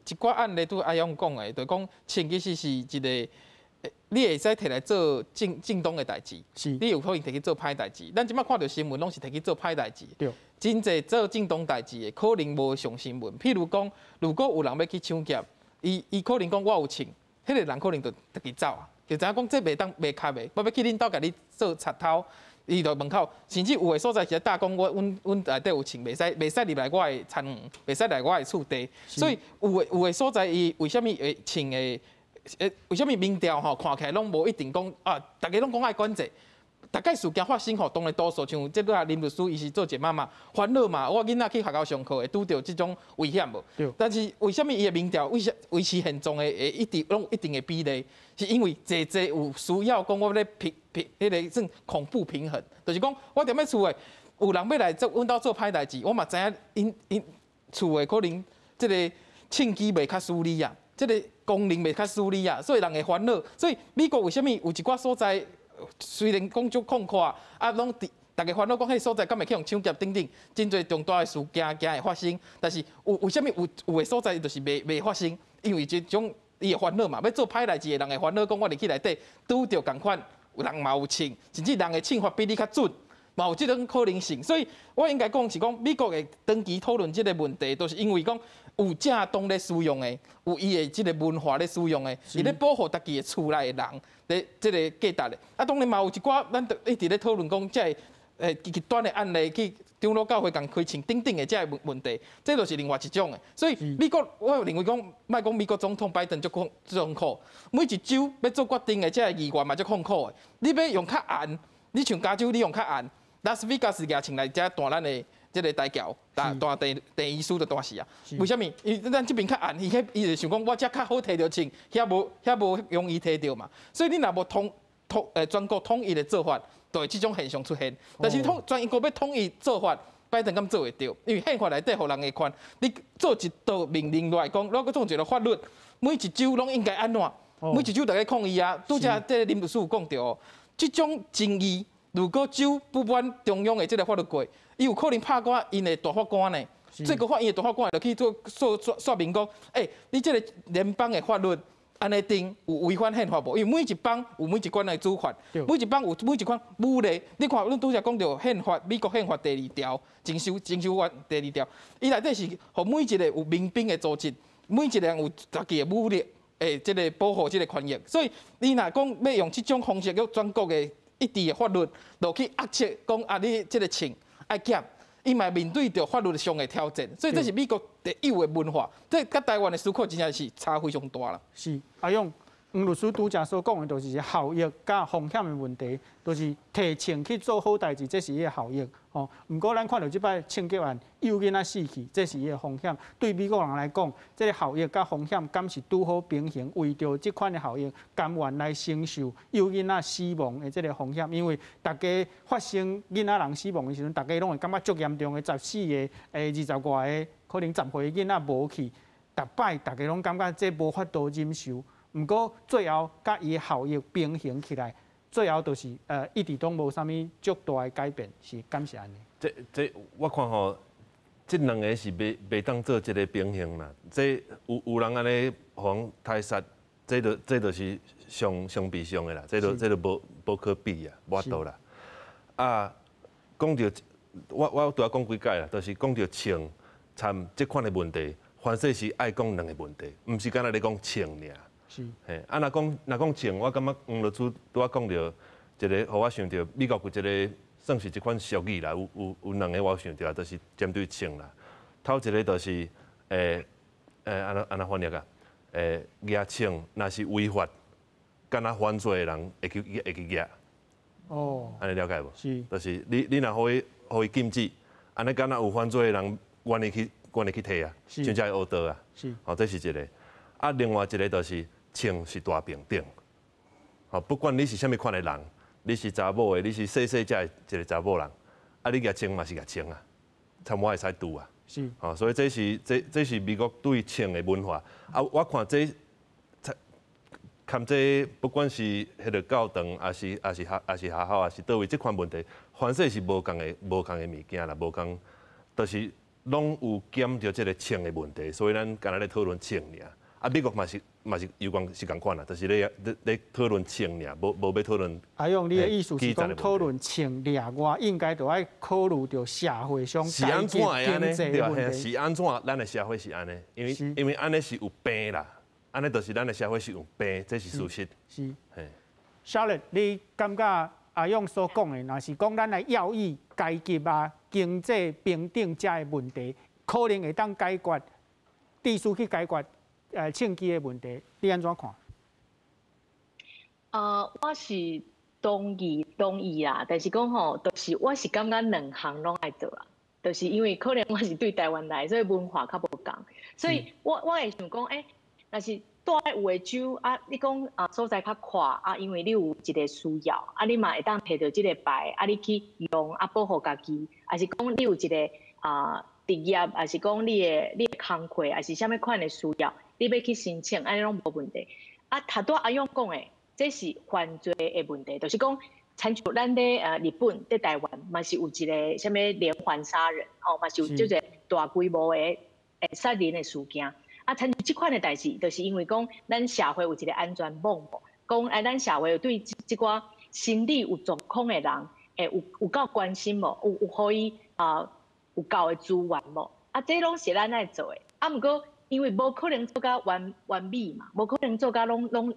一寡案例拄阿勇講的，就是講槍其實是一個，你會使摕來做正當的代誌，你有可能摕去做歹代誌。咱這擺看著新聞，攏是摕去做歹代誌。真濟做正當代誌的，可能無上新聞。譬如講，如果有人欲去搶劫，伊可能講我有槍，彼個人可能就直直走啊，就知影講這袂當袂合的，我欲去恁兜共你做賊偷，伊就門口，甚至有的所在是打講我阮內底有槍，袂使入來我的田園，袂使來我的厝地。所以有的所在，伊為啥物會槍的？為啥物民調吼看起來攏無一定講啊？逐家攏講愛管制，逐擺事件發生吼，當然多數像這個林律師，伊是做一個媽媽煩惱嘛。我囡仔去學校上課會拄著這種危險無？但是為啥物伊的民調為啥維持現狀的會一直攏有一定的比例？是因為濟濟有需要講我咧平平彼個算恐怖平衡，就是講我踮咧厝的有人欲來做阮兜做歹代誌，我嘛知影𪜶厝的可能這個槍支袂較處理啊，這個功能袂較處理啊，所以人會煩惱。所以美國為啥物有一寡所在雖然講足曠闊，啊，攏佇逐家煩惱講，彼所在敢會去予搶劫等等，真濟重大的事件驚會發生。但是有為啥物有的所在就是袂發生？因為這種伊會煩惱嘛，欲做歹代誌的人會煩惱，講我入去內底拄著仝款，有人嘛有槍，甚至人的槍法比你較準，嘛有這種可能性。所以我應該講是講美國會長期討論這個問題，都是因為講有正當咧使用的，有伊的這個文化咧使用的，伊咧保護家己的厝內的人咧這個價值的。啊，當然嘛有一寡咱就一直咧討論講，這個極端的案例去長老教會共開槍等等的這個問題，這就是另外一種的。所以美國，我認為講，莫講美國總統拜登足痛苦，每一州欲做決定的這個議員嘛足痛苦的。你欲用較嚴，你像加州你用較嚴，拉斯維加斯舉槍來遮彈咱的這個大橋，彈彈鄭鄭醫師就彈死啊。為啥物？伊咱這邊較嚴，伊彼伊就想講我遮較好提著槍，遐無容易提著嘛。所以你若無統統全國統一的做法，就會這種現象出現。但是統全國欲統一做法，拜登敢做會著？因為憲法內底予人的權，你做一道命令落來講，如果創一个法律，每一州攏應該按怎？每一州逐家抗議啊！拄才這個林律師有講著哦，這種爭議，如果州不滿中央的這个法律過，伊有可能拍掛𪜶的大法官呢。最高法院的大法官就去做說說明講，欸，你這个聯邦的法律按呢定有違反憲法無？因為每一邦有每一款的主權，每一邦有每一款武力。你看，阮拄才講著憲法，美國憲法第二條，徵收法第二條，伊內底是予每一个有民兵的組織，每一个人有家己的武力，會這个保護這个權益。所以你若講欲用這種方式，叫全國的一致的法律落去壓制，講啊，你這个槍愛減，伊嘛面對著法律上的挑戰。所以這是美國特有的文化，這佮台灣的思考真正是差非常大啦。是，阿勇，黃律師拄才所講的，就是效益佮風險的問題，就是提槍去做好代誌，這是伊的效益。吼，毋過咱看著這擺槍擊案，幼囡仔死去，這是伊的風險。對美國人來講，這个效益佮風險敢是拄好平衡？為著這款的效益，甘願來承受幼囡仔死亡的這个風險？因為逐家發生囡仔人死亡的時陣，逐家攏會感覺足嚴重的，14個、20外个，可能10歲囡仔無去。逐擺大家攏感覺這無法度忍受，毋過最後佮伊的效益平衡起來，最後就是一直都無啥物足大的改變，是敢是按呢？這我看吼，這兩个是袂當做這个平衡啦。這有人按呢予人刣殺，這就是上上悲傷的啦。這就無可比啊，無法度啦。啊，講著我拄仔講幾擺啦，就是講著槍參這款的問題，凡勢是愛講兩个問題，毋是干焦咧講槍爾。嘿，啊，若講槍，我感覺黃律師拄仔講著一个，予我想著美國有一个算是這款俗語啦，有兩个我想著啊，就是針對槍啦。頭一个就是按怎翻譯啊？攑槍若是違法，敢若犯罪的人會去攑。按呢了解無？是。就是你若予伊禁止，按呢敢若有犯罪的人願意去提啊，真正會烏道啊。吼，這是一个。啊，另外一个就是槍是大平等。吼，不管你是啥物款的人，你是查某的，你是細細隻的一个查某人，啊，你攑槍嘛是攑槍啊，參我會使拄啊。吼，所以這是美國對槍的文化。啊，我看這含這不管是彼个教堂，抑是學校，抑是佗位，這款問題，凡勢是無仝的物件啦，無仝，就是攏有兼著這个槍的問題，所以咱敢若咧討論槍爾。啊，美國嘛是有關是仝款啦，就是咧討論槍爾，無欲討論。阿勇，你的意思是講討論槍掠外，應該就愛考慮著社會上是按怎會按呢？對啊，是按怎？咱的社會是按呢？因為按呢是有病啦，按呢就是咱的社會是有病，這是事實。是。Charlotte，你感覺阿勇所講的，若是講咱來要以階級啊、經濟平等遮的問題，可能會當解決，必須去解決槍支的問題，你按怎看？我是同意啦，但是講吼，就是我是感覺兩項攏愛做啦，就是因為可能我是對台灣來，所以文化較無仝，所以我會想講，欸，若是蹛佇有的州啊，你講啊所在較闊啊，因為你有一个需要啊，你嘛會當提著這个牌啊，你去用啊保護家己，抑是講你有一个啊職業，抑是講你的工課，抑是啥物款的需要，你欲去申請，按呢攏無問題。啊，頭拄阿勇講的，這是犯罪的問題，就是講，親像咱佇日本、佇台灣，嘛是有一个啥物連環殺人，吼，嘛是有這個大規模的殺人的事件。啊，親像這款的代誌，就是因為講咱社會有一个安全網無，講哎，咱社會有對這寡心理有狀況的人，會有夠關心無？有予伊啊有夠的資源無？啊，這攏是咱愛做的。啊，毋過因為無可能做甲完完美嘛，無可能做甲攏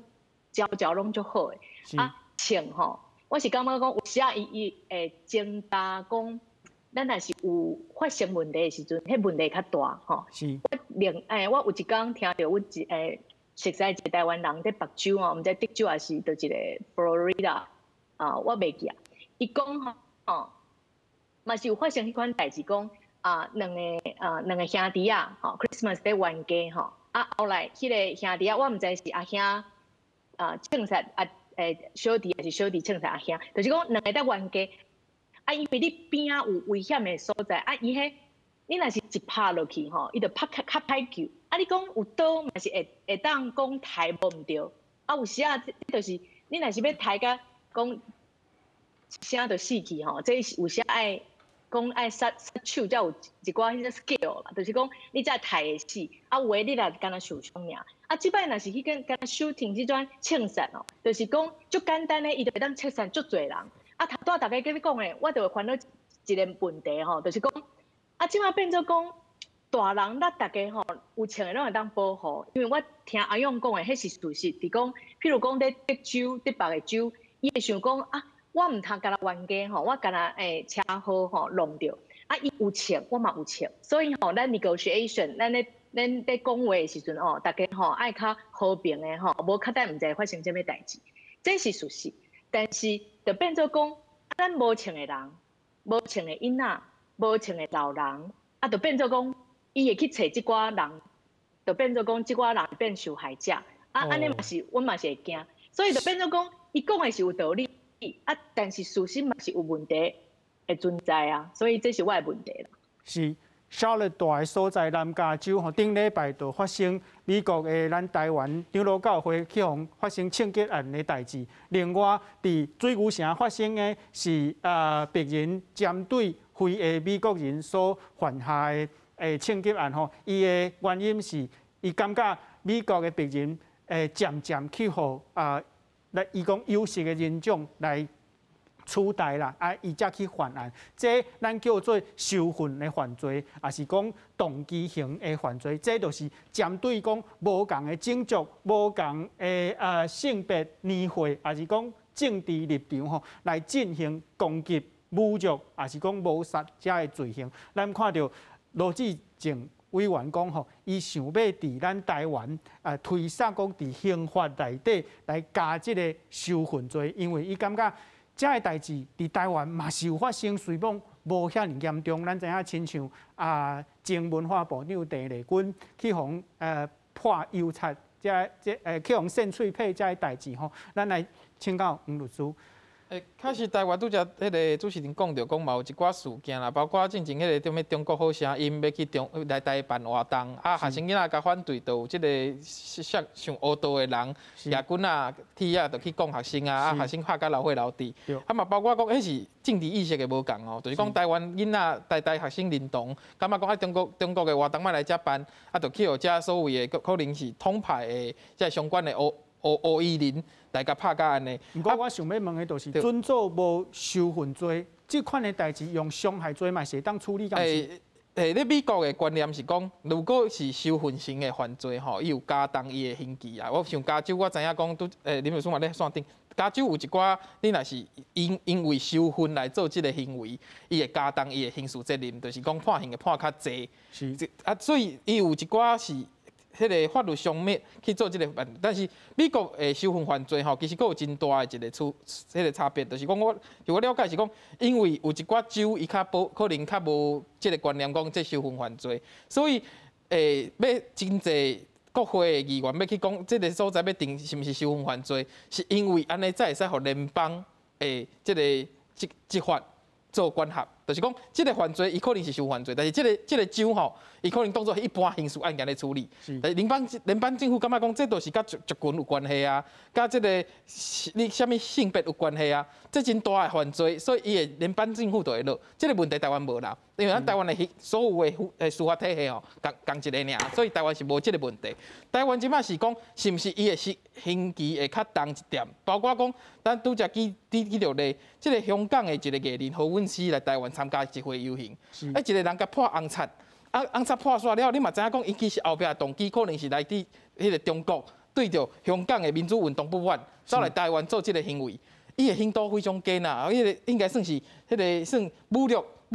招招攏足好的。啊，槍吼，我是感覺講有時仔伊會增加講，咱若是有發生問題的時陣，彼問題較大吼。我另我有一工聽著阮一熟似一个台灣人佇別州吼，毋知德州抑是佗一个佛羅里達啊，我袂記啊。伊講吼，嘛是有發生彼款代誌，講啊兩个兄弟仔吼，Christmas 佇冤家吼，啊後來彼个兄弟仔，我毋知是阿兄啊槍殺啊小弟，抑是小弟槍殺阿兄，就是講兩个佇冤家，啊因為你邊仔有危險的所在，啊伊彼你若是一拍落去吼，伊就拍較較歹救。啊你講有刀嘛是會當講刣無毋著，啊有時仔就是你若是欲刣甲講一聲就死去吼，這是有時愛講愛殺殺手才有一寡彼個 skill 啦，就是講你才刣會死。啊有的你若干焦受傷爾。啊這擺若是去跟干焦 shooting 這種槍殺哦，就是講足簡單的，伊就會當槍殺足濟人。啊頭拄仔大家佮你講的，我就會煩惱一个問題吼，就是講啊這擺變做講大人咱逐家吼有槍的攏會當保護，因為我聽阿勇講的，彼是事實，是講譬如講佇德州、佇別个州，伊會想講啊，我毋通干焦冤家吼，我干焦車禍吼弄著，啊伊有槍，我嘛有槍，所以吼咱 negotiation，咱咧講話的時陣吼，逐家吼愛較和平的吼，無較等毋知發生啥物代誌，這是事實。但是就變做講，咱無槍的人，無槍的囡仔，無槍的老人，啊，就變做講，伊會去揣這寡人，就變做講這寡人變受害者，啊，按呢嘛是，阮嘛是會驚，所以就變做講，伊講的是有道理，啊，但是事實嘛是有問題會存在啊，所以這是我的問題啦。是。Charlotte 大的所在南加州吼，頂禮拜就發生美國的咱台灣長老教會去予發生槍擊案的代誌。另外，佇水牛城發生的是白人針對非裔美國人所犯下的槍擊案吼，伊的原因是伊感覺美國的白人漸漸去予來伊講有色的人種來取代啦，伊才去犯案，這咱叫做仇恨的犯罪，抑是講動機型的犯罪，這就是針對講無仝的種族、無仝的性別、年歲，抑是講政治立場吼，來進行攻擊、侮辱，抑是講謀殺這个罪行。咱看著羅智正委員講吼，伊想欲佇咱台灣推捒講佇刑法內底來加這个仇恨罪，因為伊感覺這个代誌佇台灣嘛是有發生，雖罔無遐爾嚴重。咱知影親像前文化部長鄭麗君去予潑油漆，這去予扇喙皮這个代誌吼，咱來請教黃律師。確實台灣拄才彼个主持人講著，講嘛有一寡事件啦，包括進前彼个啥物中國好聲音欲去中來台辦活動，學生囡仔共反對，就有這个像像烏道的人，舉棍仔、鐵仔，就去講學生啊，學生拍甲流血流滴。嘛包括講彼是政治意識的無仝哦，就是講台灣囡仔、台大學生認同，感覺講中國的活動莫來遮辦，就去予遮所謂的可能是統派的這相關的烏衣人來共拍甲按呢。毋過我想欲問的就是，準做無仇恨罪，這款的代誌用傷害罪嘛是會當處理，敢是？咧美國的觀念是講，如果是仇恨型的犯罪吼，伊有加重伊的刑期啊。我像加州，我知影講拄，林律師嘛咧線頂，加州有一寡，你若是因為仇恨來做這个行為，伊會加重伊的刑事責任，就是講判刑會判較濟。所以伊有一寡是彼个法律上面去做這个辦，但是美國的仇恨犯罪吼，其實閣有真大的一个處，彼个差別，就是講我就我了解是講，因為有一寡州伊較無可能較無這个觀念，講這仇恨犯罪，所以欲真濟國會的議員欲去講這个所在欲定是毋是仇恨犯罪，是因為按呢才會使予聯邦的這个執法做管轄，就是講這个犯罪伊可能是仇恨犯罪，但是這个州吼，伊可能當做一般刑事案件咧處理。但是聯邦政府感覺講，這都是佮族群有關係啊，佮這个你啥物性別有關係啊，這真大的犯罪，所以伊的聯邦政府就會落。這个問題台灣無啦，因為咱台灣的所有的司法體系吼，仝一个爾，所以台灣是無這个問題。台灣這擺是講，是毋是伊的刑期會較重一點？包括講，咱拄才舉著例，這个香港的一个藝人何韻詩來台灣參加集會遊行，一个人共潑紅漆，紅漆潑煞了，你嘛知影講，伊其實後壁動機可能是來自彼个中國對著香港的民主運動不滿，走來台灣做這个行為，伊的刑度非常低啦，彼个應該算是彼个算侮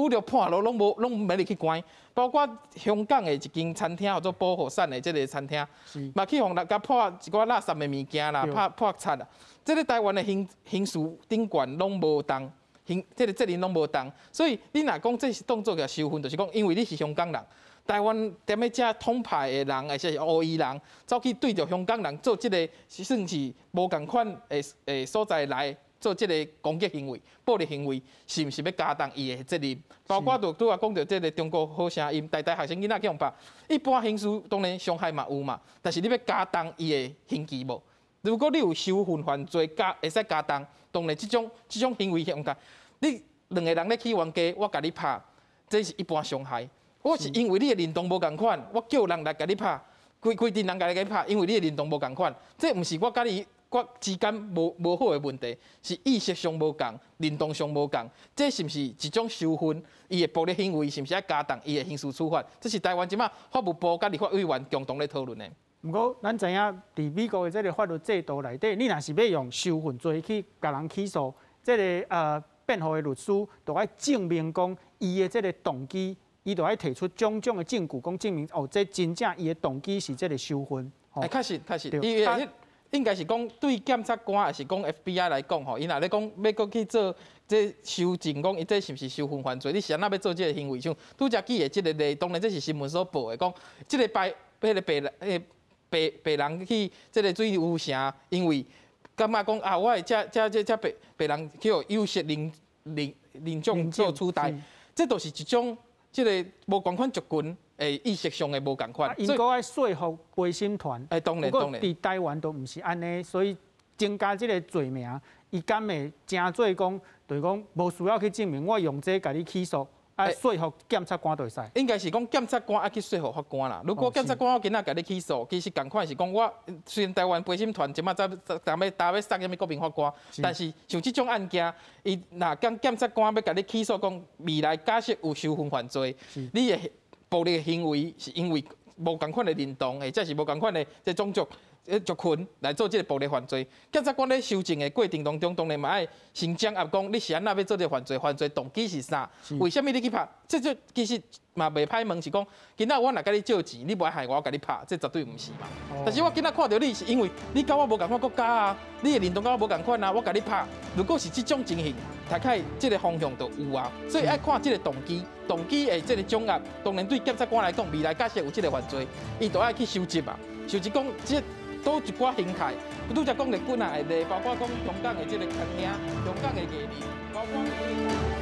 辱判落攏無攏袂入去關，包括香港的一間餐廳叫做保護傘的這个餐廳，嘛去予人共潑一寡垃圾的物件啦，潑漆啦，這个台灣的刑事頂懸攏無同。刑這个責任攏無仝，所以你若講這是當做個仇恨，就是講因為你是香港人，台灣踮咧遮統派的人，或者是烏衣人，走去對著香港人做這个算是無仝款的所在來做這个攻擊行為、暴力行為，是毋是欲加重伊的責任？包括就拄仔講著這个中國好聲音，台大學生囡仔去予拍，一般刑事當然傷害嘛有嘛，但是你欲加重伊的刑期無？如果你有仇恨犯罪加會使加重，當然這種行為向你兩个人咧起冤家，我共你拍，這是一般傷害。我是因為你的認同無仝款，我叫人來共你拍，規陣人共你拍，因為你的認同無仝款，這毋是我佮你我之間無好的問題，是意識上無仝，認同上無仝，這是毋是一種仇恨？伊的暴力行為是毋是愛加重伊的刑事處罰？這是台灣這擺法務部佮立法委員共同咧討論的。毋過，咱知影佇美國的這个法律制度內底，你若是欲用仇恨罪去共人起訴，這个辯護的律師就愛證明講伊的這个動機，伊就愛提出種種的證據，講證明哦，這真正伊的動機是這个仇恨。確實確實，伊應該是講對檢察官，抑是講 FBI 來講吼，伊若咧講欲閣去做這修正，講伊這是毋是仇恨犯罪？你是按怎欲做這个行為？像拄才舉的這个例，當然這是新聞所報的，講這个白彼个白人，白人去這个水牛城，因為感覺講啊，我的遮白人去予有色人種做取代，這都是一種這个無仝款族群的意識上的無仝款。𪜶閣愛說服陪審團。欸，當然當然。佇台灣都毋是按呢，所以增加這个罪名，伊敢會成做講，就是講無需要去證明，我用這共你起訴。啊，說服檢察官就會使。應該是講檢察官愛去說服法官啦。如果檢察官我今仔共你起訴，其實仝款是講我雖然台灣陪審團這馬才才欲焦欲送啥物國民法官，但是像這種案件，伊若講檢察官欲共你起訴講未來假設有收分犯罪，你的暴力行為是因為無仝款的認同，或者是無仝款的這種族族群來做這个暴力犯罪，檢察官咧搜證的過程當中，當然嘛愛先掌握講你是按怎欲做這个犯罪，犯罪動機是啥？為啥物你去拍？這這其實嘛袂歹問，是講今仔我若共你借錢，你無愛害我，我共你拍，這絕對毋是嘛。但是我今仔看著你是因為你佮我無仝款國家啊，你的認同佮我無仝款啊，我共你拍。如果是這種情形，大概這个方向就有啊。所以愛看這个動機，動機的這个掌握，當然對檢察官來講，未來假設有這个犯罪，伊就愛去收集啊，收集講這。佗一寡形態，拄才講的幾若個例，包括講香港的這个牽兄，香港的藝人，包括。